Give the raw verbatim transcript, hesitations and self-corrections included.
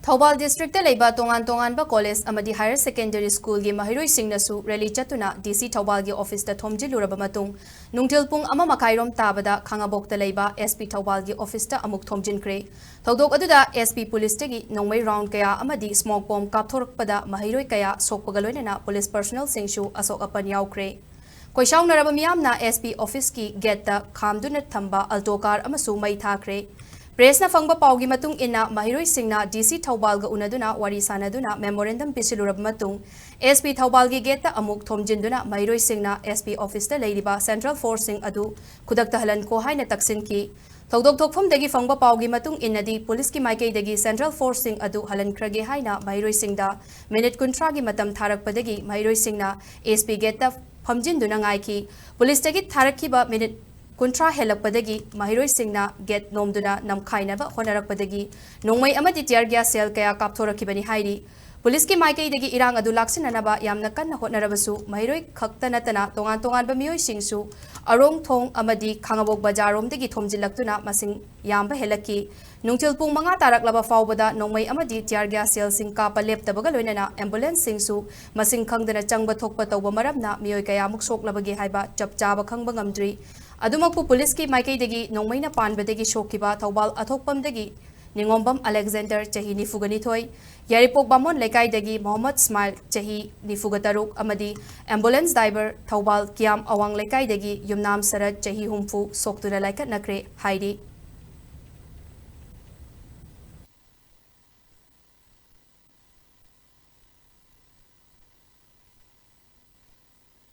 ꯊꯧꯕꯥꯜ districtꯇ ꯂꯩꯕ ꯇꯣꯉꯥꯟ ꯇꯣꯉꯥꯟꯕ college ꯑꯃꯗꯤ higher secondary schoolꯒꯤ ꯃꯍꯩꯔꯣꯏꯁꯤꯡꯅꯁꯨ rally ꯆꯠꯇꯨꯅ DC ꯊꯧꯕꯥꯜꯒꯤ officeꯇ ꯊꯣꯝꯖꯤꯜꯂꯨꯔꯕ ꯃꯇꯨꯡ, ꯅꯨꯡꯊꯤꯜ ꯄꯨꯡ ꯑꯃ ꯃꯈꯥꯏꯔꯣꯝ ꯇꯥꯕꯗ ꯈꯥꯉꯕꯣꯛꯇ ꯂꯩꯕ SP ꯊꯧꯕꯥꯜꯒꯤ officeꯇ ꯑꯃꯨꯛ ꯊꯣꯝꯖꯤꯟꯈ꯭ꯔꯦ꯫ ꯊꯧꯗꯣꯛ ꯑꯗꯨꯗ SP policeꯇꯒꯤ ꯅꯣꯡꯃꯩ round ꯀꯌꯥ ꯑꯃꯗꯤ smoke bomb ꯀꯥꯞꯊꯣꯔꯛꯄꯗ ꯃꯍꯩꯔꯣꯏ ꯀꯌꯥ ꯁꯣꯛꯄꯒ ꯂꯣꯏꯅꯅ police personnelꯁꯤꯡꯁꯨ ꯑꯁꯣꯛ ꯑꯄꯟ ꯌꯥꯎꯈ꯭ꯔꯦ꯫ ꯈꯣꯏꯁꯥꯎꯅꯔꯕ ꯃꯤꯌꯥꯝꯅ SP officeꯀꯤ gateꯇ ꯈꯥꯝꯗꯨꯅ ꯊꯝꯕ Alto car ꯑꯃꯁꯨ ꯃꯩ ꯊꯥꯈ꯭ꯔꯦ꯫ Pressꯅ ꯐꯪꯕ ꯄꯥꯎꯒꯤ ꯃꯇꯨꯡ ꯏꯟꯅ, ꯃꯍꯩꯔꯣꯏꯁꯤꯡꯅ DC ꯊꯧꯕꯥꯜꯒ ꯎꯅꯗꯨꯅ ꯋꯥꯔꯤ ꯁꯥꯅꯗꯨꯅ memorandum ꯄꯤꯁꯤꯜꯂꯨꯔꯕ ꯃꯇꯨꯡ, SP ꯊꯧꯕꯥꯜꯒꯤ gateꯇ ꯑꯃꯨꯛ ꯊꯣꯝꯖꯤꯟꯗꯨꯅ ꯃꯍꯩꯔꯣꯏꯁꯤꯡꯅ SP officeꯇ ꯂꯩꯔꯤꯕ central forceꯁꯤꯡ ꯑꯗꯨ ꯈꯨꯗꯛꯇ ꯍꯜꯍꯟꯈꯣ ꯍꯥꯏꯅ ꯇꯛꯁꯤꯟꯈꯤ꯫ ꯊꯧꯗꯣꯛ ꯊꯣꯛꯐꯝꯗꯒꯤ ꯐꯪꯕ ꯄꯥꯎꯒꯤ ꯃꯇꯨꯡ ꯏꯟꯅꯗꯤ, policeꯀꯤ ꯃꯥꯏꯀꯩꯗꯒꯤ central forceꯁꯤꯡ ꯑꯗꯨ ꯍꯜꯍꯟꯈ꯭ꯔꯒꯦ ꯍꯥꯏꯅ ꯃꯍꯩꯔꯣꯏꯁꯤꯡꯗ minute ꯀꯨꯟꯊ꯭ꯔꯥꯒꯤ ꯃꯇꯝ ꯊꯥꯔꯛꯄꯗꯒꯤ ꯃꯍꯩꯔꯣꯏꯁꯤꯡꯅ SP gateꯇ ꯐꯝꯖꯤꯟꯗꯨꯅ ꯉꯥꯏꯈꯤ꯫ Policeꯇꯒꯤ ꯊꯥꯔꯛꯈꯤꯕ minute ꯀꯨꯟꯊ꯭ꯔꯥ ꯍꯦꯜꯂꯛꯄꯗꯒꯤ ꯃꯍꯩꯔꯣꯏꯁꯤꯡꯅ gate ꯂꯣꯝꯗꯨꯅ ꯅꯝꯈꯥꯏꯅꯕ ꯍꯣꯠꯅꯔꯛꯄꯗꯒꯤ ꯅꯣꯡꯃꯩ ꯑꯃꯗꯤ tear gas shell ꯀꯌꯥ ꯀꯥꯞꯊꯣꯔꯛꯈꯤꯕꯅꯤ ꯍꯥꯏꯔꯤ꯫ Policeꯀꯤ ꯃꯥꯏꯀꯩꯗꯒꯤ ꯏꯔꯥꯡ ꯑꯗꯨ ꯂꯥꯛꯁꯤꯟꯅꯅꯕ ꯌꯥꯝꯅ ꯀꯟꯅ ꯍꯣꯠꯅꯔꯕꯁꯨ, ꯃꯍꯩꯔꯣꯏ ꯈꯛꯇ ꯅꯠꯇꯅ ꯇꯣꯉꯥꯟ ꯇꯣꯉꯥꯟꯕ ꯃꯤꯑꯣꯏꯁꯤꯡꯁꯨ ꯑꯔꯣꯡ ꯊꯣꯡ ꯑꯃꯗꯤ ꯈꯥꯉꯕꯣꯛ ꯕꯖꯥꯔꯔꯣꯝꯗꯒꯤ ꯊꯣꯝꯖꯤꯜꯂꯛꯇꯨꯅ ꯃꯁꯤꯡ ꯌꯥꯝꯕ ꯍꯦꯜꯂꯛꯈꯤ꯫ ꯅꯨꯡꯊꯤꯜ ꯄꯨꯡ ꯃꯉꯥ ꯇꯥꯔꯛꯂꯕ ꯐꯥꯎꯕꯗ ꯅꯣꯡꯃꯩ ꯑꯃꯗꯤ tear gas shellꯁꯤꯡ ꯀꯥꯞꯄ ꯂꯦꯞꯇꯕꯒ ꯂꯣꯏꯅꯅ ambulanceꯁꯤꯡꯁꯨ ꯃꯁꯤꯡ ꯈꯪꯗꯅ ꯆꯪꯕ ꯊꯣꯛꯄ ꯇꯧꯕ ꯃꯔꯝꯅ ꯃꯤꯑꯣꯏ ꯀꯌꯥꯃꯨꯛ ꯁꯣꯛꯂꯕꯒꯦ ꯍꯥꯏꯕ ꯆꯞ ꯆꯥꯕ ꯈꯪꯕ ꯉꯝꯗ꯭ꯔꯤ꯫ ꯑꯗꯨꯃꯛꯄꯨ, policeꯀꯤ ꯃꯥꯏꯀꯩꯗꯒꯤ ꯅꯣꯡꯃꯩꯅ ꯄꯥꯟꯕꯗꯒꯤ ꯁꯣꯛꯈꯤꯕ ꯊꯧꯕꯥꯜ ꯑꯊꯣꯛꯄꯝꯗꯒꯤ ꯅꯤꯉꯣꯝꯕꯝ Alexander, ꯆꯍꯤ ꯅꯤꯐꯨꯒ ꯅꯤꯊꯣꯏ, ꯌꯥꯏꯔꯤꯄꯣꯛ ꯕꯥꯃꯣꯟ ꯂꯩꯀꯥꯏꯗꯒꯤ ꯃꯣꯍꯝꯃꯗ ꯏꯁꯃꯥꯏꯜ, ꯆꯍꯤ ꯅꯤꯐꯨꯒ ꯇꯔꯨꯛ, ꯑꯃꯗꯤ ambulance driver ꯊꯧꯕꯥꯜ ꯀꯤꯌꯥꯝ ꯑꯋꯥꯡ ꯂꯩꯀꯥꯏꯗꯒꯤ ꯌꯨꯝꯅꯥꯝ ꯁꯔꯠ, ꯆꯍꯤ ꯍꯨꯝꯐꯨ, ꯁꯣꯛꯇꯨꯅ ꯂꯥꯏꯀꯠꯅꯈ꯭ꯔꯦ ꯍꯥꯏꯔꯤ꯫